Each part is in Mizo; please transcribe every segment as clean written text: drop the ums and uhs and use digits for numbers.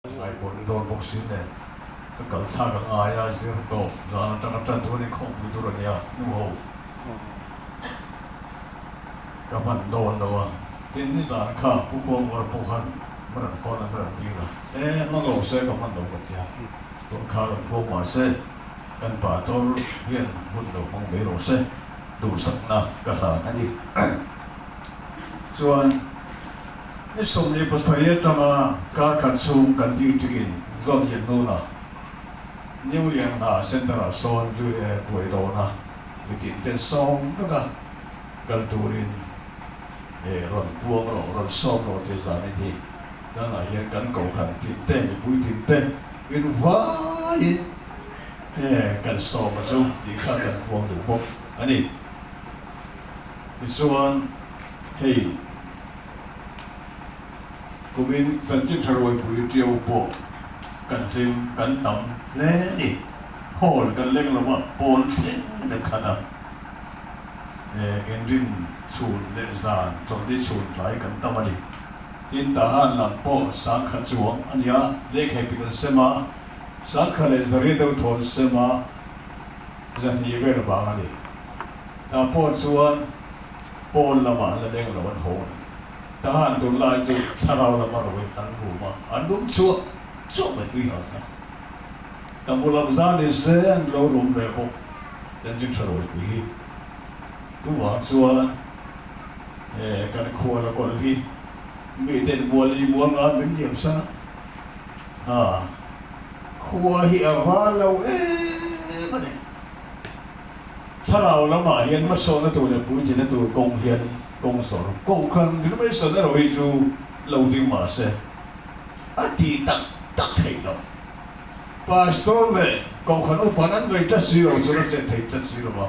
Ngaihpawh ni dawn bawk si nen ka kal thlak a ngai a, zir tawp zan atanga tan tur a ni khawmpui tur a nia hnu ho ka hman dawn lo a, tin nizan kha Pu Khuangvara pawh khan min rawn phone a min rawn dil a, e hmang lo se ka hman lo ka ti a, tun kha rawn phuang mah se kan pastor hian hun lo hmang mai rawh se duhsakna ka hlan a ni. Chuan. Ni 27 atanga kar khat chhung kan district in zawn lian nuna New Lianhna Centre ah sawn buai dawn a, mitin ten sawm veka kal turin rawn puang rawh, rawn sawm rawh tih zan in hi zanah hian kan kohhran tin te, mipui tin te in vaiin kan sawm a chu tih kha kan puang duh bawk a ni. Tichuan hei kumin chanchin tha ruaipui ṭiau pawh kan hlim kan tam hle a ni. Hall kan leng lo a, pawn thleng leh khat a, inrin chhun leh zan chawlhni chhun tlai kan tam a ni. Tin, Tahan lam pawh sangkhat chuang a ni a, lehkhaipin an sem a, sangkhat leh zariat deuh thawn sem a, zahnih vel vang a ni. Tah pawh chuan pawn lamah la leng lo an haw ni. Tahan tunlai chu thlarau lama rawi an rum a, an rum chhuah chhuah mai tui halna. Tamu lam zan ni se an lo rum ve bawk chanchin tha rawipui hi. Chuvang chuan he kan khua la kawlh hi miten muali mual nga min liam san a, ha khua hi a val lo em a ni. Thlarau lamah hian hmasawnna tur leh puitlina tur kawng hian kawng sawr kohhran denomination erawh hi chu lo ding mah se a ti tak tak theih lo. Pastor leh kohhran upan an vei tlat si lo chuan a chet thei tlat si lo va.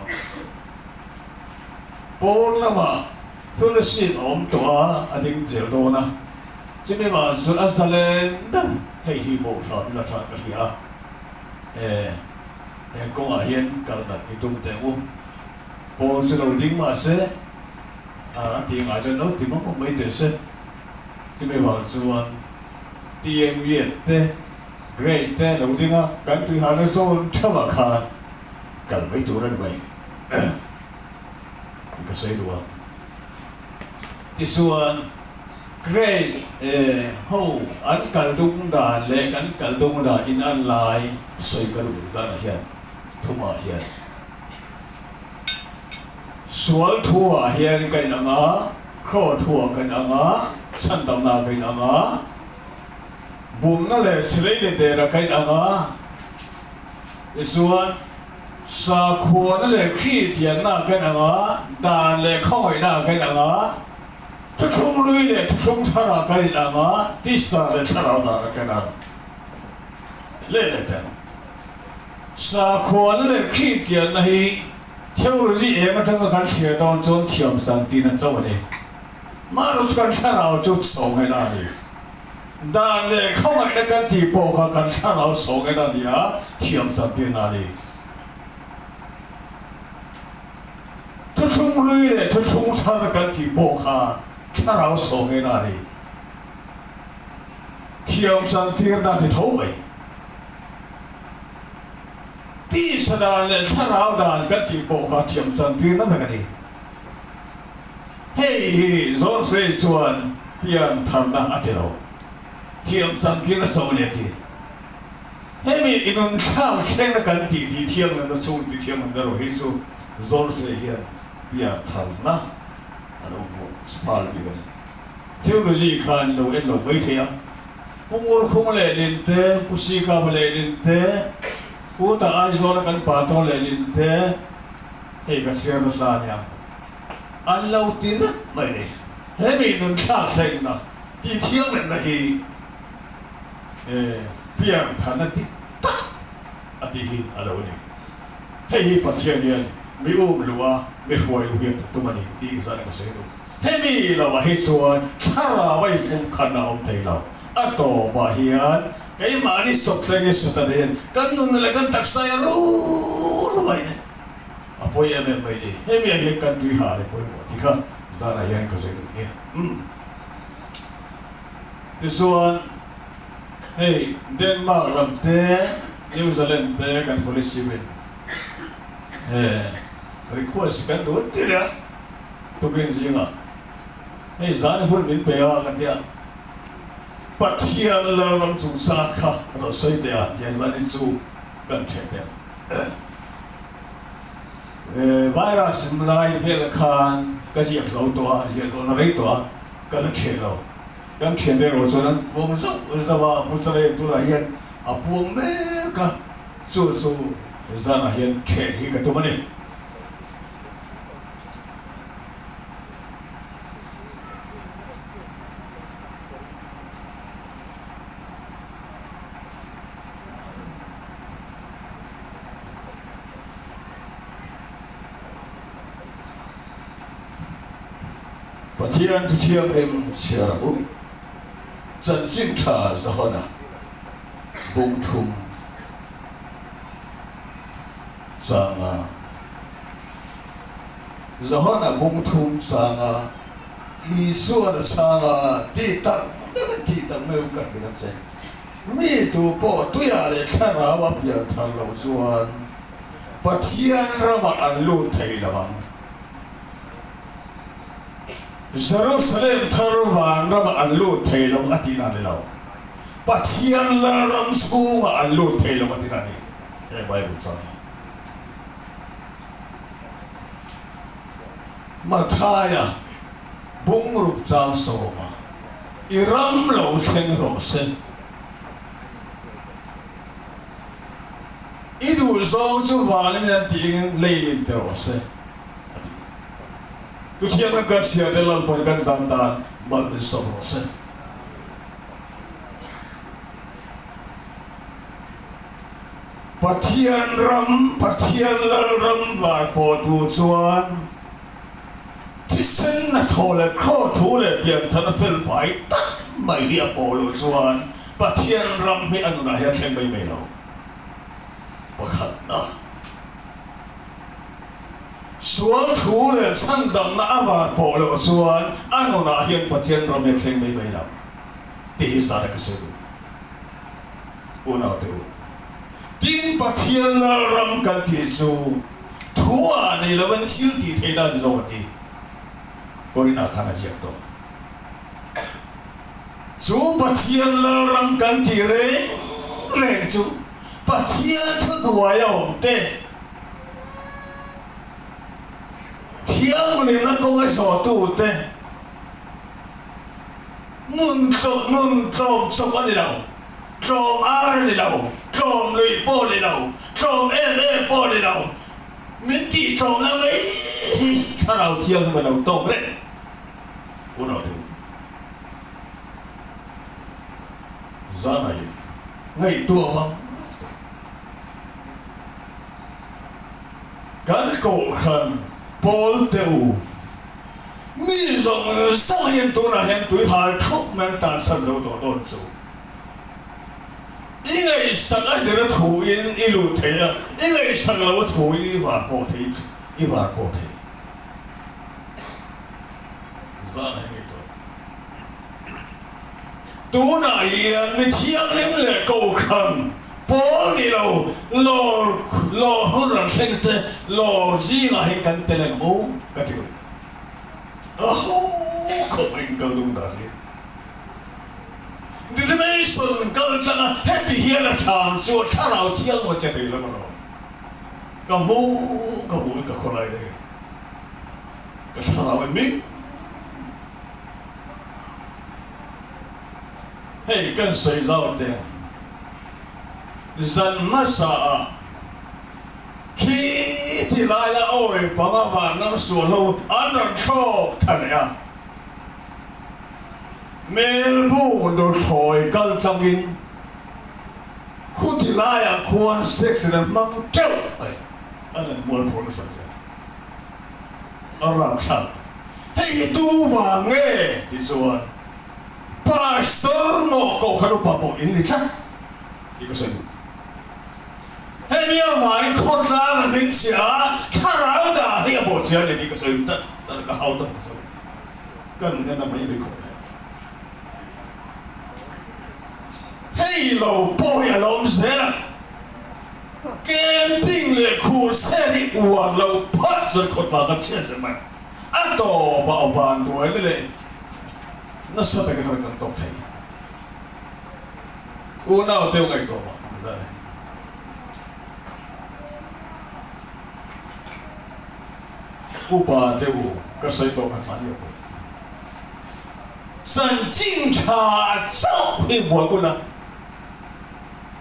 Pawn lamah fellowship a awm tawh a, a ding zel dawn a, chumi mah chuan a zalen ber hei hi bawhhram ila than ka hria a. E. Heng kawngah hian kal nat i tum teh u. Pawl chu lo ding mah se, a ti ngai chuan lo ti mawp mawp mai teh se. Chumi vang chuan TM Lian te, Grey te lo ding a, kan tuihana zawn theuhah khan kal mai tur a ni mai tih ka sawi duh a. Tichuan Grey ho an kal dung dan leh kan kal dung dan in an lai sawi ka duh zanah hian thumah hian sual thuah hian ka in ang a, kraw thuah ka in ang a, chhandamna ka in ang a, bumna leh chilei leh derah ka in ang a, tichuan sakhuana leh Kristianna ka in ang a, dan leh khawngaihna ka in ang a. Thuthlung lui leh thuthlung tharah kan inang a, tisa leh thlarau danah kan ang leh leh teh ang. Sakhuana leh Kristianna hi theology eng atanga kan hria dawn chuan thiam chan tina chauh a ni. Mahro chu kan thlarau chu sawngena a ni. Dan leh khawngaihna kan tih pawh kha kan thlarau sawngena a ni a, thiam chan tirna a ni. Thuthlung hlui leh thuthlung thar kan tih pawh kha thlarau sawngena a ni. Thiam chantirna a ti tho mai. Tisa dan leh thlarau dan kan tih pawh kha thiam chantirna vek a ni. Hei hi Zawlsei chuan pian tharna a ti lo. Thiam chantirna chauh a ni a ti. Hemi inunthlak thlengna kan tih tih thianghlimna chhung tih thianghlimna erawh hi chu Zawlsei hian piantharna a lo hmu fal bik a ni. Theology khan lo en lo mai thei a, Pu Ngurkhung lehlin te, Pu Sikava lehlin te, Pu Ta Aizawla kan pa tawh lehlin te, hei ka chhiar nasa a nia, an lo ti vek mai ni. Hemi inunthlak thlengna tih thianghlimna hi Piang tharna dik tak a tih hi a lo ni. Hei hi Pathian hian mi um luh a, mi hruai luh hian ka tum a ni tih zan ka sawi duh. Hemi lohah hi chuan thlarau a inpum khan a awm thei lo. A tawpah hian keimahni sawpthleng hi Satan hian kan nunna leh kan taksa hi a rul mai ni. A pawi em em mai ni. Hemi ah hian kan tui ha leh pawimawh tih kha zanah hian ka sawi duh nia. Tichuan. Hei Denmark lam te, New Zealand te kan fellowship in request kan duh an ti leh a, tukin zingah hei zan hun min pe a ka tia, Pathian Lalram chungchang kha rawn sawi teh a tia zan hi chu kan ṭheh teh a. Virus lai vel khan ka ziak zo tawh a, ziah zawhna rei tawh a, ka la ṭheh lo. Kan ṭhian erawh chuan an puang zauh zauh a, Pu Chawlei tunah hian a puang mek a, chu chu zanah hian ṭheh hi ka tum a ni. Pathian thu thianghlim chhiar ang u. Chanchin tha zahawna bung thum changa Zahawna bung thum changa Isuan a chhanga tih tak meuhin tih tak meuhin ka hrilh ang che. Mi tu pawh tuiah leh thlarau a pian thar loh chuan Pathian ramah an lut thei lo ang. Jerusalem thar van ramah an lut thei lo a tihna a ni lo. Pathian Lalram chhungah an lut thei lo a tihna a ni he Bible chang hi. Mathaia bungruk chang sawma i ram lo thleng rawh se. I duh zawng chu vanin an tih lei min ti rawh se, a ti. Tuthiang kan siar te Lalpawn kan zan dan mal min sawm rawh se. Pathian ram, Pathian Lalram var pawhtu chuan thisen hnathawh leh khaw thu leh pianthana felfai tak mai hi a pawh loh chuan Pathian ram hi a nunah hian thleng mai mai lo. Pakhatna, sual thu leh chhandamna a var pawh loh chuan a nunah hian Pathian ram hi a thleng mai mai lo tih hi zara ka sawi duh. Unaute u, tin Pathian Lalram kan tih chu thu ah nei loin thil tih theih dan ni zawk a ti. Korinah khan a ziak tawh. Chu Pathian Lalram kan tih reng reng chu Pathian thuhnuai a awm te, thianghlimna kawng a zawhtu te, Nun tlawm nun tlawm chawp a ni lo, tlawm ar a ni lo, tlawm lui pawh a ni lo, tlawm em em pawh a ni lo, min tih tlawmna mai hi Thlarau Thianghlim a lo tawk reng unau te u. Zana in ngaihtuah vang vang tawh. Kan kohhran pawl te u. Mi zawng zawng hian tunah hian tui hal thup mai an tansan zo tawh dawn chu. I ngaihsak a zir a thu in i lut thei a, i ngaihsak lo a thu in i var pawh thei i var pawh thei. Zan a hei tawh. Tunah hian mi thianghlim leh kohhran pawl ni lo lawr lawr hun rawn thleng che lawr zingah hian kan tel ang u ka ti duh. A ho khawp a inkal dung dan hi. Denomination kal tlang a heti hian a thlam chu a thlarau thiang maw che thei lo maw? Ka hmu ka hmu in ka khawlai reng ka thlarau in ming. Hei kan sawi zau teh ang. Zan hmasa ah khi ti lai la awi panga vanram sual ho an rawn thlawk tha leh a. Melbu dawthawi kal tlangin khuti laiah khuan sex in an hmang teuh mai a lan mualpho nasa zel. A rapthlak. Hei hi tu vang nge ti chuan Pastor maw Kohhran upa pawh in ni tlat tih ka sawi duh. Hemi avangin khawtlang a hming chhia a, thlarau dah hi a bawh chhia a ni tih ka sawi duh tlat, chuan ka hau tak chu ka nun hian a mai mai khawp mai. Hei. Ei lo pawh hi a lo awm zel a. Camping leh khurchhe hi uar lo phawt chuan khawtlang a chhiat zel mai. A tawp a awban buaina leh nasa takin har kan tawk thei. Unau teu ngaihtuah mah la ni. Upa te u ka sawi tawh kha hman leh pawh. Chanchin tha chauh hi buai ula,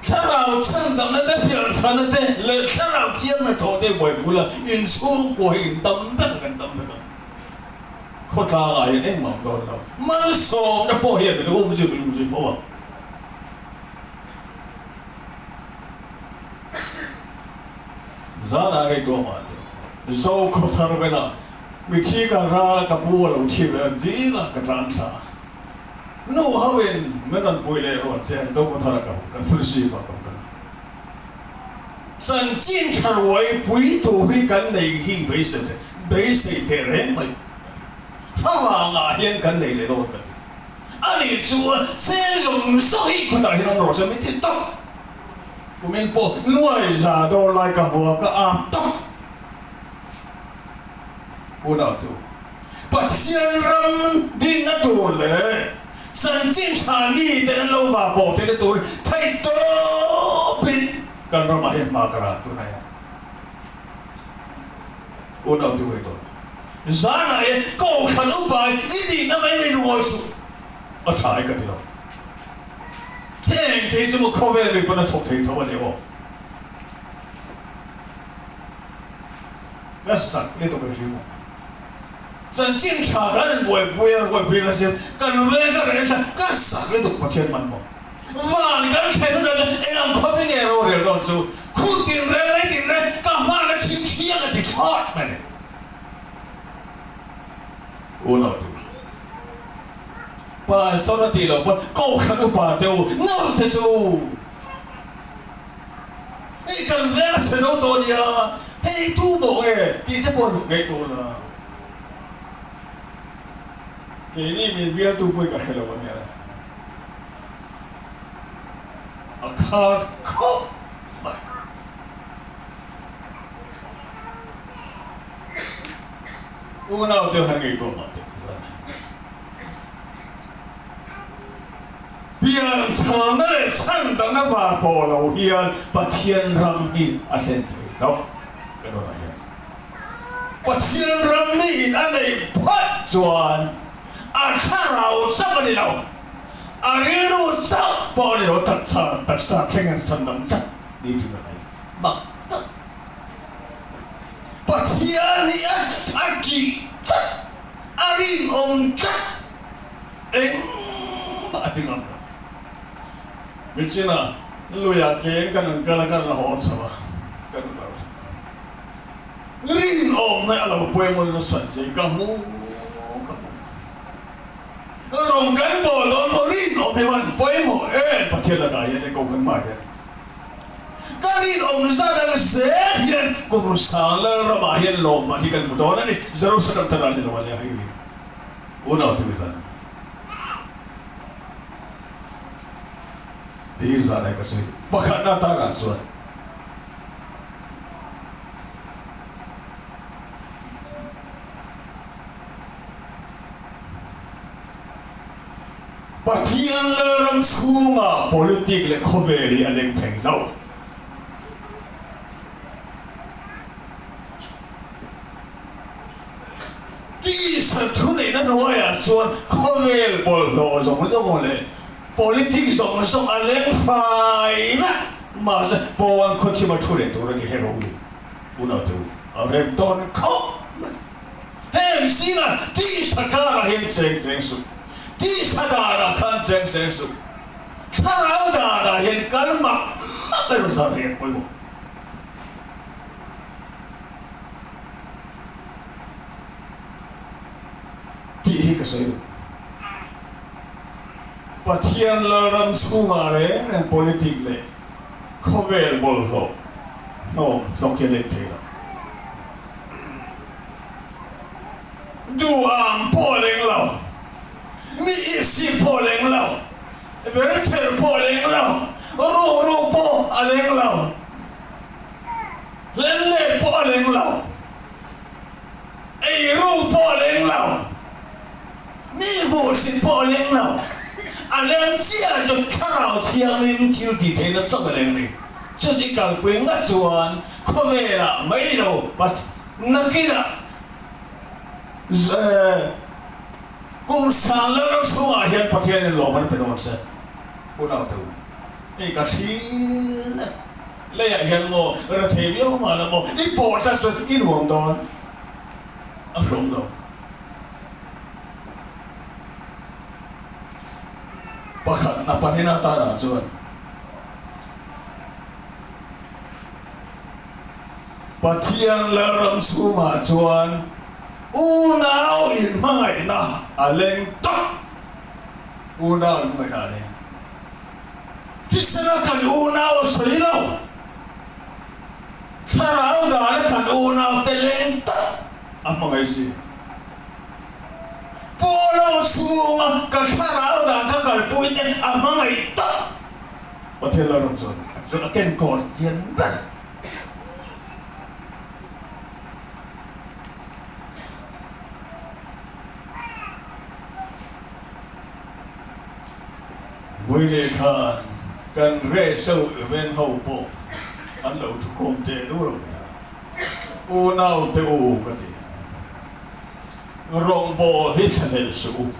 thlarau chhandamna te, pianthana te leh thlarau thiamna thawh te buai ula, inchhungkua hi in dam vek ang, kan dam vek ang. Khawtlangah hian engmah awm dawn lo. Malsawmna pawh hian min um zui min um zui fo ang. Zanah ngaihtuah mah teh. Zo khawthar velah mithi ka ral a ka pu a lo thi ve a zingah ka tlan thla a. Nu ho in min rawn pui leh ruat te Zo khawthar a ka kan full sip ah ka kan a. Chanchin tha ruai pui tur hi kan nei hi beisei teh beisei teh reng mai ka ti. Thlavang ah hian kan nei leh dawn ka ti. Ani chu che zawng zawng hi khawtah hian awm rawh se min ti tawp. Kumin pawh nuai za dawr lai ka hmu a, ka ap tawp. Unautu, Pathian ram dinna tur leh chanchin tha mite an lo va pawh theihna tur theih tawpin kan ramah hian hma ka ral tunai a. Unautu ngei tawh lo. Zanah hian kohhran upa i nihna mai mai lungawi suh. A tha e ka ti lo. Heng thei chu maw khawvel mi pawn a thawk thei tho a ni aw. Ka sak ni tawk a hria maw. Chanchin tha kan in buaipui a, buaipui ka siam, kan veng ka reh thla, ka sak ni tuk Pathian man maw. Van kan thlen hunah chuan eng ang khawp in nge rorel dawn chu, khu tinreng lei tinreng ka hman a thin thiang a ti thlawt mai ni. Unau tur. Pastor a tih loh pawn Kohhran upa te u nawr te chu hei kan veng a chhe zo tawh a nia, hei tu maw nge tih te pawh ngaih tur la. Keini min bialtu pawh hi ka hre lo a nia. A khar khawp mai. Unau te han ngaihtuah mah teh u a. Pianchana leh chhandana var pawh lo hian Pathian ram hi a thlen thei lo ka dawnah hian Pathian ram miin a neih phat chuan a thlarau chauh a ni lo, a rilru chauh pawh a ni lo, taksa taksa thleng an chhandam tlat ni tih a nei mak tak. Pathian hi a ṭih tlat. A rinawm tlat, engmah a ti ngam lo. Michina luiah kein kan rawn kal a, kan la haw chho a, kan rawn lo chho. Rinawmna a lo pawimawh nasa zia ka hmu ka hmu. Rawng kan bawl dawn pawh rinawm hi van pawimawh em Pathian lakah hian leh Kohhran hmaah hian. Ka rinawm zat ang zel hian kum sang Lalramah hian lawmman hi kan hmu dawn a ni. Jerusalem thar ah ni lo a nia hei hi unau te zan a ni. Ti hi zan ai ka sawi pakhatna tanah chuan Pathian Lalram chhungah politic leh khawvel hi a leng thei lo. Tisa thuneihna hnuaiah chuan khawvel bawlhhlawh zawng zawng leh politic zawng zawng a leng fai vek. Mahse, pawn khawchhima thu leh tur a ni he ro hi. Unaute u, a rem tawn khawp mai. Heng zingah tisa karah hian cheng cheng suh, tisa danah khan cheng cheng suh, thlarau danah hian kal mak mak erawh zar reng pawimawh. Tih hi ka sawi duh. Pathian Lalram chhungah reng reng politic leh khawvel bawlhhlawh hnawm zawk hi a leng thei lo. Duham pawh a leng lo, mi ihsik pawh a leng lo, verther pawh a leng lo. a leng lo. Hlemhle pawh a leng lo. Eiru pawh a leng lo. Mi hmuhsit pawh a leng lo. A leng chiah chu Thlarau Thianghlim thil tih theihna chauh a leng a ni. Chuti kalpui ngat chuan khawvelah mai lo nakinah kum sang lo ram chhungah hian Pathianin lawm an pe dawn che. Unau te u, hei ka hrilh e. Leiah hian maw rethei viau mah la maw i pawh tlat chuan i nuam dawn a hrawm lo. Pakhatna pahnihna tanah chuan Pathian Lalram chhungah chuan unau inhmangaihna a leng tak, unau inhmangaihna a leng. Thisena kan unau a sawi lo, thlarau dana kan unaute leng tak a hmangaih si. Pawlo chhunga ka thlarau dan ka kalpuite a hmangaih tak. Pathian Lalram chuan chuan a kenkawl hian ber. Vui leh khan kan Rehso event ho pawh an lo thukhawm teh duh lo mai a, unau te u ka ti a, rawngbâwl hi thlahlel suh u,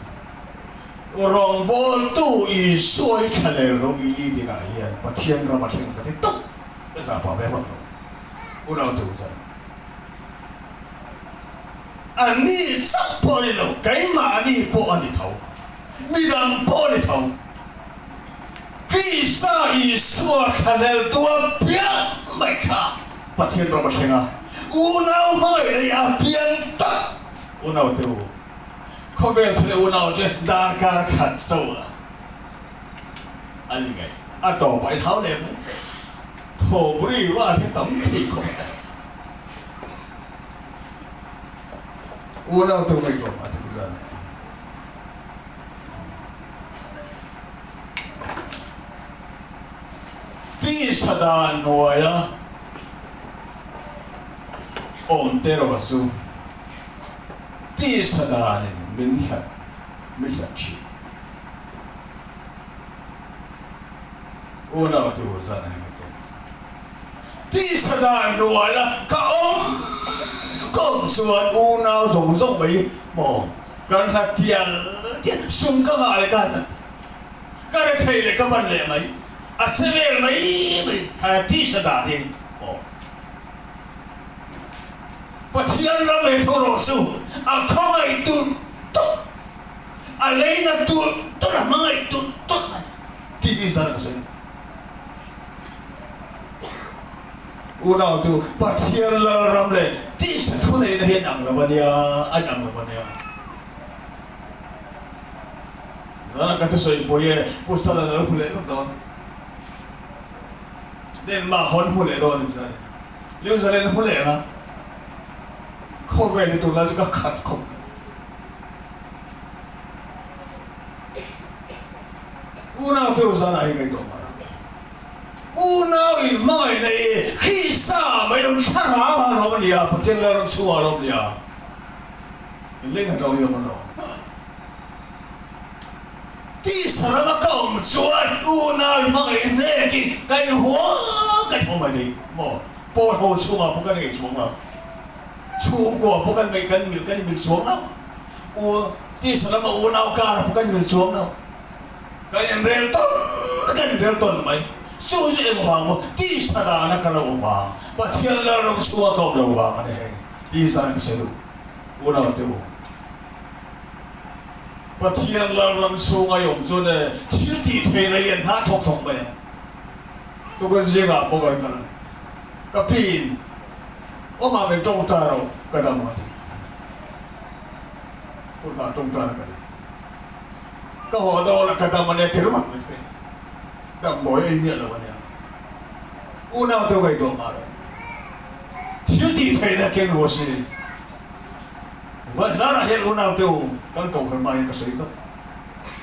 rawngbâwltu Isua hi thlahlel rawh i li dinah hian Pathian ram a thleng ka ti tawp, ka zahpah ve vak lo, unau te u zan. A ni chauh pawh a ni lo, keimahni pawh a ni tho, midang pawh a ni tho. Krista Isua thlahleltu a piang mai kha Pathian ram a thleng a, unau hmangaih leh a piang tak unau te u, khawvel thil leh unau te darkar khat chauh a ni ngei, a tawpah in hau leh mai, thawmri rual hi tam thei khawp mai. Unau te ngaihtuah mah teh zan e. Tisa dan hnuaia awm te erawh chu tisa danin min hlat mi hlat thin. Unau te u zan e ngaihtuah mah. Tisa dan hnuaia ka awm ka awm chuan unau zawng zawng mai maw kan hlat tial tial sum ka ngah leh ka hlat ka re thei leh ka ban leh mai a che vel mai mai kha tisa dan hi maw Pathian ram he tho rawh chu a khawngaih tulh tulh a leina tulh tulh a hmangaih tulh tulh a ni tih hi zan ka sawi. Unau chu Pathian Lalram leh tisa thuneihna hi an ang lo a nia, an ang lo a nia. Zana ka thusawi pawh e, Pu Stalin a lo hmu leh vek dawn. Denmark ho an hmu leh dawn in zan e. New Zealand a hmu leh ang a. Khawvel hi tunlai chu ka khat khawp mai. Unau te u zanah hi ngaihtuah mah rang. Unau in hmangaihna hi Krista ah mai lo thlarau ah lawm a nia, Pathian Lalram chhungah lawm a nia. In leng nghat lo hi awm an awm. Tisa rama ka awm chuan unau in hmangaih hnekin ka in hua ka in hua mai thei maw? Pawl ho chhungah pawh kan ngei chuang lo. Chhungkua pawh kan ngaih kan mil kan mil chuang lo. U tisa lama unau kar pawh kan mil chuang lo. Kan inrel tawn kan inrel tawn mai. Chu chu engvang maw tisa dana ka lo awm vang, Pathian Lalram chhunga ka awm lo vang a ni heng tisa ka sawi duh. Unau te u, Pathian Lalram chhunga i awm chuan e thil tih theihna i en hna thawk thawk mai ang. Tukin zingah pawh kan kal ka piin awmah min tawngtai rawh ka dam ang a ti. Kutah tawngtaina ka nei. Ka haw dawn a ka dam a nia ti ringawt mai pek. Damdawi ei miah lo a nia. Unau te ngaihtuah mah rawh. Thil tih theihna keng ru a si. Vanzarah hian unau te u kan kohhran hma hian ka sawi tawp.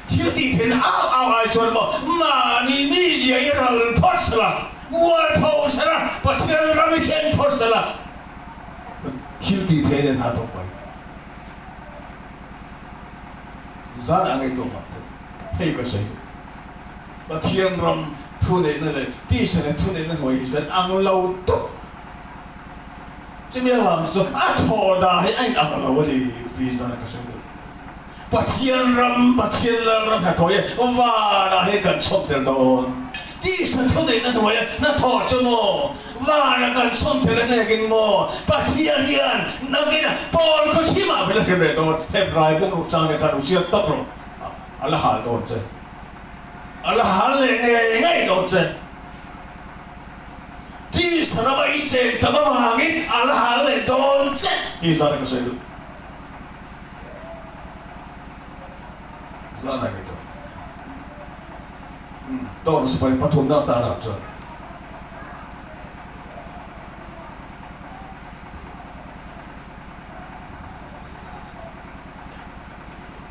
Thil tih theihna au au ai chuan maw mahni mizia i ral phawt sela, mualpho sela, Pathian ram i thlen phawt sela, thil tih theihna in hna thawk mai. Zan ah ngaihtuah mah teh, hei ka sawi duh. Pathian ram thuneihna leh tisa leh thuneihna hnuai hi chuan ang lo tawp. Chumi avang chu a thawh dah hi a inang lo a ni tih zan ah ka sawi duh. Pathian ram, Pathian Lalram hnathawh hi vanah hian kan chhawm tel dawn. Tisa thuneihna hnuaia hnathawh chu maw vanah kan chhawm tel a hnekin maw Pathian hian nakin pawn khaw thimah min la hrim leh dawn. Hebrai bung ruk chang nen khan ru chiang tawp rawh. A la hal dawn che. A la hal leh ngei ngei dawn che. Tisa rama i chen tam avangin a la hal leh dawn che tih zan a ka sawi duh. Zan a ni tawh. Umm, tawng sipai pathumna atan ah chuan.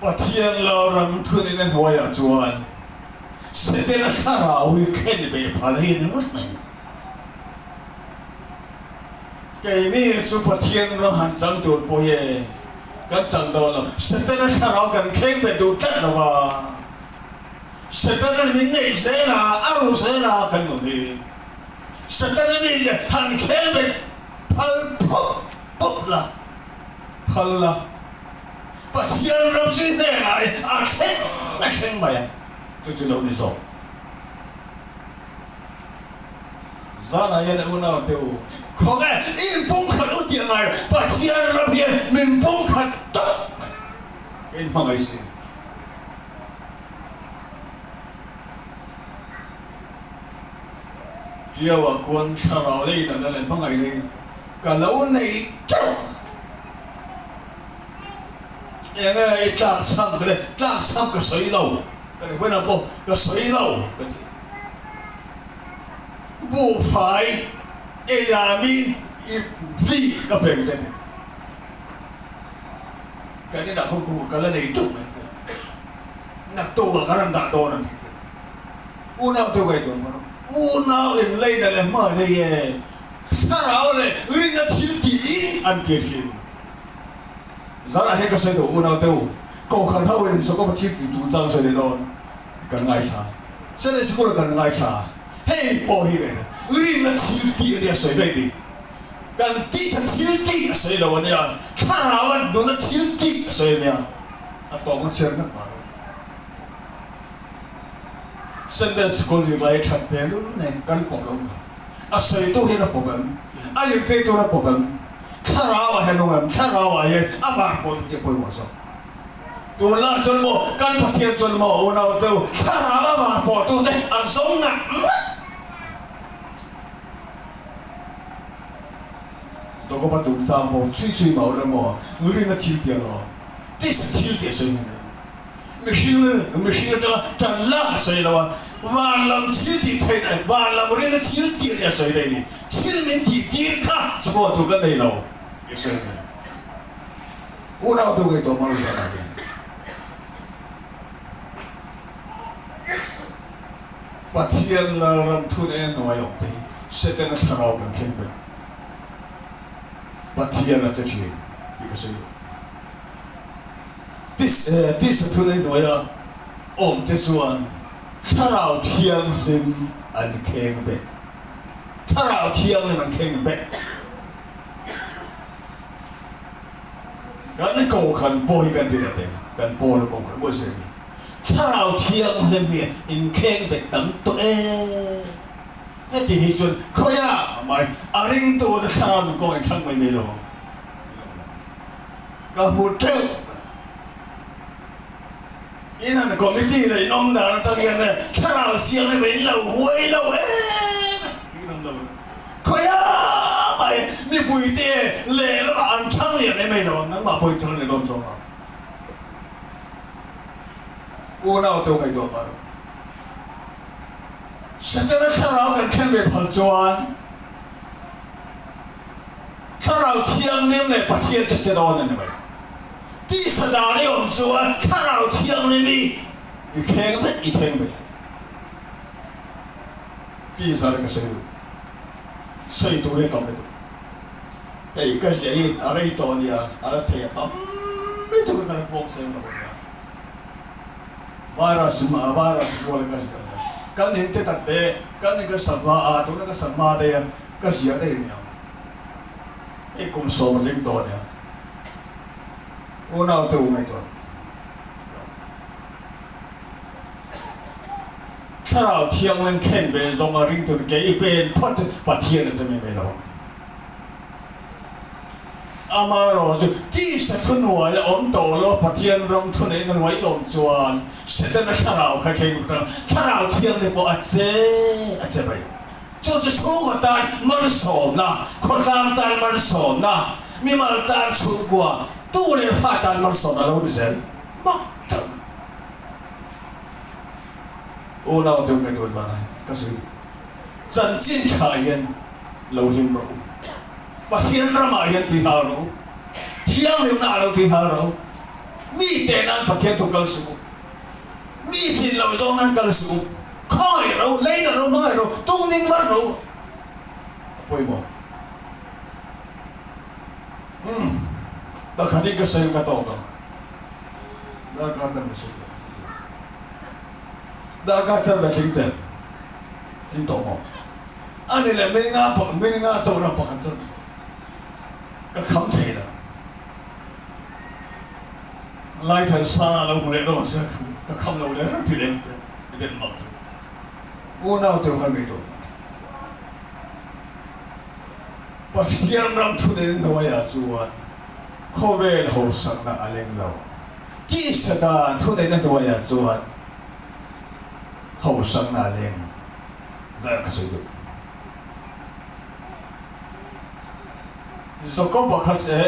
Pathian lo ram thunin a hnuaiah chuan Setana thlarau hi khen ve phal hi a ni ngawt mai. Keini chu Pathian ram han chang tur pawh hi kan chang dawn lo. Setana thlarau kan kheng ve duh tlat lo a, Setana min neih zel a, a ru zel a kan nun hi. Setana mi han kheng ve phal phawt phawt la, phal la. Pathian ram chu hnenah hi a thleng a thleng mai a, chu chu lo ni zawk. Zanah hian unau te u, khawnge i inpumkhat u tih angai lo, Pathian ram hian min pumkhat tawp mai, ka inhmangaih si. Tiauah khuan thlarau lei natna leh hmangaih lei ka lo nei teuh a. Enge i tlak chham ka le, tlak chham ka sawi lo ka ti hunah pawh ka sawi lo ka ti. Buhfai ei ah min i hli ka pek che ti. Kan inah khaw khu ka la nei teuh mai hria. Naktuk ah ka rawn dah dawn a ti. Unau te ngaihtuah hman rawh. Unau in leina leh hma nei e. Thlarau leh rinna thil tiin an ti thin. Zanah hian ka sawi duh unau te u, Kohhran ho in Jakoba thil tih chung chang sawi leh dawn kan ngaithla. Sunday School ah kan ngaithla. Hei pawh hi ngaihna rinna thil tih a nia sawi daih ni. Kan tisa thil tih a sawi lo a nia, thlarau a nuna thil tih a sawi a nia. A tawng a chhiar ngat mah lo. Sunday School zirlai that te lul nen kan pawp lo kha. A sawitu hian a pawp em? A zirtirtu a pawp em? Thlarau ah hian awm em? Thlarau ah hian a vang pawh tih a pawimawh zawk. Tunlai chuan maw kan Pathian chuan maw unau te u thlarau a vang pawh tu te an zawng ngat ngat. Jakoba chungchang pawh chhui chhui mah ula maw rinna thil tih a lo tisa thil tih a sawi hman em? Mihring mihring atanga tan lak a sawi lo a, van lam thil tih theih leh van lam rinna thil tih leh a sawi daih a ni. Thil min tih tir kha chhuah tur kan nei lo tih a sawi a ni. Unau tu ngaihtuah hma ru zanah hian Pathian Lalram thun en hnuai awm te hi Setana thlarau kan thleng vek. Pathian a che thin tih ka sawi lo. Tisa thunei hnuaia awmte chuan Thlarau Thianghlim an kheng bet. Thlarau Thianghlim an kheng bet. Kan Kohhran pawh hi kan ti ta teh, kan Paula Kohhran pawh zir hi Thlarau Thianghlim hi in kheng bet tam tawh e. Heti hi chuan khawiah mai a ringtu te Thlarau nun kawng in thlang mai mai lo. Ka hmu teuh mai. In han committee leh in awm dan atang hian e thlarau chiang emaw in lo huai lo em em khawiah mai mipui te lehlamah an thlang lian em ei lo ang nangmah pawh in thlang lian dawn chuang ang. Unau te u ngaihtuah pah rawh. Setana thlarau kan khen ve phal chuan. Thlarau Thianghlim leh Pathian chu che dawn a ni mai. Tisa dan i awm chuan Thlarau Thianghlim i I kheng vek, i kheng vek. Ti zar ka sawi duh. Sawi tur hi a tam lutuk. Hei ka ziah hi a rei tawh a nia, a la thei a tam lutuk a ka la puang seng lo a nia. Virus virus rual a ka ziah a nia. Kan in te tak te, kan in ka sak hma a, tuna ka sak hma daih a, ka ziah daih a nia. Hei kum sawm a tling tawh a nia. Unau te u ngaihtuah lo. Thlarau Thianghlim khen ve zawng a ringtu te ke i pen phawt Pathian a che mai mai lo ang. Amaherawhchu tisa thuhnuai a awm tawh lo a Pathian ram thuneihna hnuai i awm chuan Setana thlarau kha thleng lut ang. Thlarau Thianghlim pawh a che a che mai. Chu chu chhungkaw tan malsawmna, khawtlang tan malsawmna, mimal tan chhungkua, tu leh fa tan malsawmna a lo ni zel mak tak. Unau deuh ngaihtuah zan ah ka sawi duh. Chanchin tha hian lo hlim rawh u. Pathian ramah hian tui hal rawh u. Thianghlimna ah lo tui hal rawh u. Mi teh nan Pathian thu kal suh u. Mi thin lo zawng nan kal suh u. Khawngaih ro, leina ro, hmangaih ro, tungning var ro a pawimawh. Umm, pakhat in ka sawi ka tawk ang. Darkar tan ka sawi tawh. Darkar tan ka tling tel. Tling tawh maw? Ani leh min nga min nga chauhna pakhat chuan ka kham thei lo. Laithan sang a lo hmu leh dawn sia ka kham lo leh reng ti leh i den mak chu unau te khan ngei tawh mak. Pathian ram thuneihna hnuaiah chuan khawvel hausakna a leng lo. Tisa dan thuneihna hnuaiah chuan hausakna a leng zar ka sawi duh. Jakoba kha che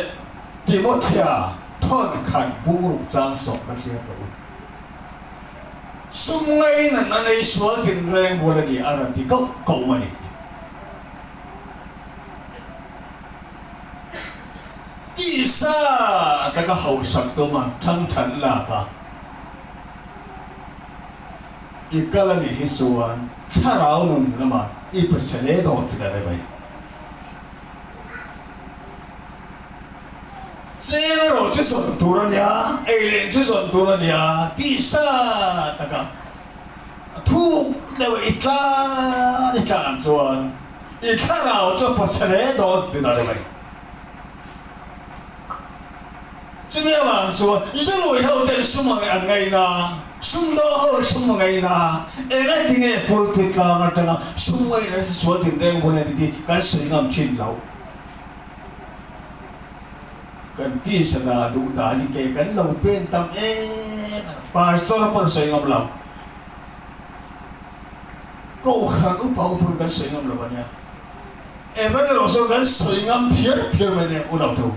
Timothea thawn khat bungruk chang sawm kha hriat rawh u. Sum ngaihna na nei sual tinreng bul a ni a rawn ti koh koh a ni tih. Tisa taka hausak tuma thangthan lak a i kal a nih hi chuan thlarau nun lamah i pasale dawn tih a ni mai. Cheng erawh chu zawn tur a nia, ei leh chu zawn tur a nia, tisa taka thuk deuh i tlan i tlan chuan i thlarau chu a pachhe hle dawn ti ta mai. Chumi avang chuan Zului ho ten sum an ngaina, sumdawng ho sum a ngaina, engatinge pulpit tlang atanga sum ngaina chu sual tinreng bul a ni tih kan sawi ngam thin lo. Kan tisa dah duh dan hi ke kan lo pen tam em a, pastor pawn sawi ngam lo, kohhran upa ho pawn kan sawi ngam lo a nia, Evan erawh chuan kan sawi ngam phiar phiar mai a nia unau te u.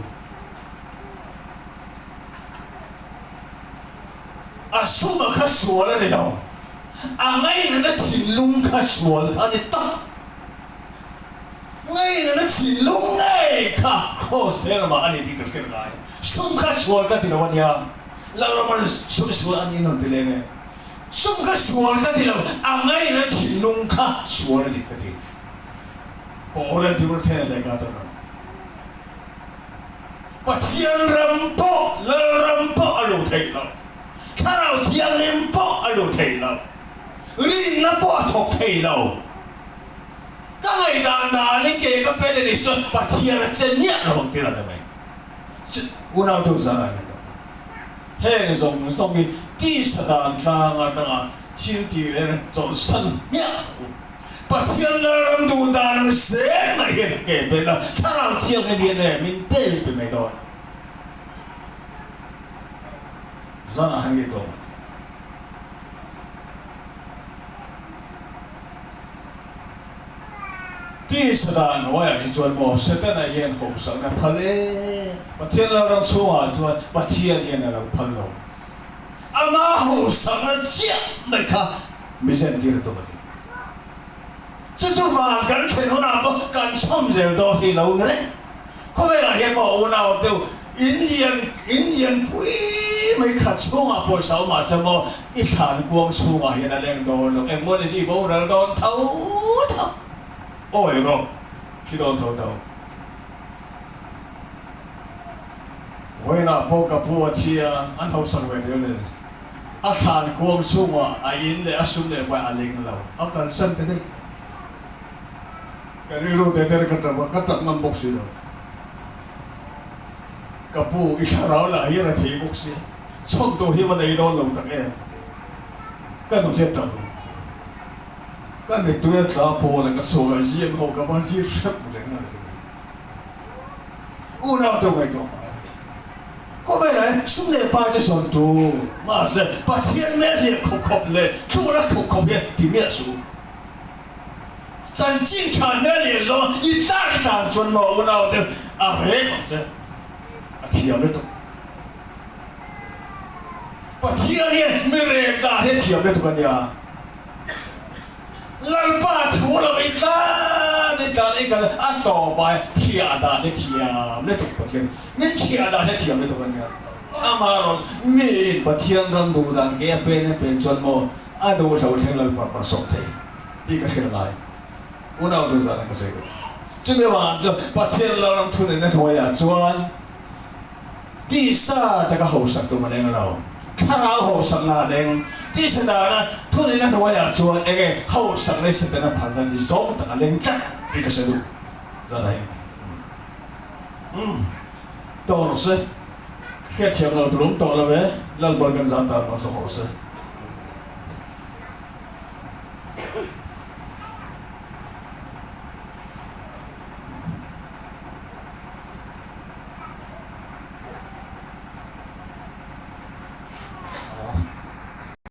A suma kha sual a ni lo, a ngainana thinlung kha sual kha a ni tak. Ngainana thinlung ngei kha Kraws hmelma a ni tih ka hriat ngai. Sum kha sual ka ti lo a nia, Lalraman sum sual a ni nawn ti leng e. Sum kha sual ka ti lo, a ngainana thinlung kha sual a ni ka ti. Paula Timothy-a lehkha chuan a rawn. Pathian ram pawh, Lalram pawh a luh theih loh. Thlarau Thianghlim pawh a luh theih loh. Rinna pawh a thawk thei lo. Ka ngaihdan danin kei ka pen a nih chuan Pathian a che miah lo ang tir a ni mai. Unau tu zan ah hian ka hman. Heng zawng zawng hi tisa dan tlang atanga thil tih reng chawlhsan hmiah lo. Pathian Lalram duh dan ang zel mai hian ke pen a, Thlarau Thianghlim hian e min pe min pe mai dawn. Zanah han ngei tawh mai. Tisa dan hnuaiah hi chuan maw Setana hian hosakna phal e. Pathian Lalram chhungah chuan Pathian hian a lo phal lo. Ama hosakna chiah mai kha mi zentir a tum a ti. Chu chu van kan thlen hunah pawh kan chhawm zel dawn hi lo ni reng. Khawvelah hian maw unau deuh in lian in lian pui mai khat chhungah pawisa awm ah chuan maw i thlan kuang chhungah hian a leng dawn lo, engmaw ni chu i boral dawn tho tho. Awi rawh, thi dawn tho tho. Vawiinah pawh ka pu a thi a, an hausak ve deuh nen a thlan kuang chhungah a in leh a sum leh pai a leng lo, a kalsan ta daih. Ka rilru te te ka tap a, ka tap ngam bawk si lo. Ka pu, i thlarau lah hi a thei bawk sia, chhawn tur hi va nei dawn lo tak em? ka ti. Ka nu hian tap lo. Ka mittui a tla pawl a, ka chhuak a, ziak ho ka va zir hrep reng a ni. Unau te ngaihtuah hmai a ni. Khawvelah hian sum leh pa chu sawn tur, mahse Pathian hmel hliah khawp khawp leh tlura khawp khawp hian ti miah suh u. Chanchin tha hmel leh zawng i tlak i tlan chuan maw unau te a reng ang che, a thiam lutuk. Pathian hian mi reng dan hi a thiam lutuk a nia. Lalpa thu lo i tlan i tlan i kal a tawp ai thiah dan hi thiam lutuk Pathian min thiah dan hi a thiam lutuk a nia. Amaherawh miin Pathian ram duh dan ke a pen a pen chuan maw a duhlo thleng Lalpa hma sawm thei tih ka hrilh ngai. Unau tu zan ka sawi duh. Chumi avang chuan Pathian Lalram thuneihna hnuaiah chuan tisa taka hausak tum a leng lo. Thlarau hausakna a leng. Tisa dana thuneihna hnuaiah chuan enge hausak leh Setana phalna ti zawng tak a leng tlat tih ka sawi duh. Zan a heng. Umm. Tawh rawh se. Hriatthiam lo tulum tawh lo e, Lalpan kan zan tan hmasa rawh se.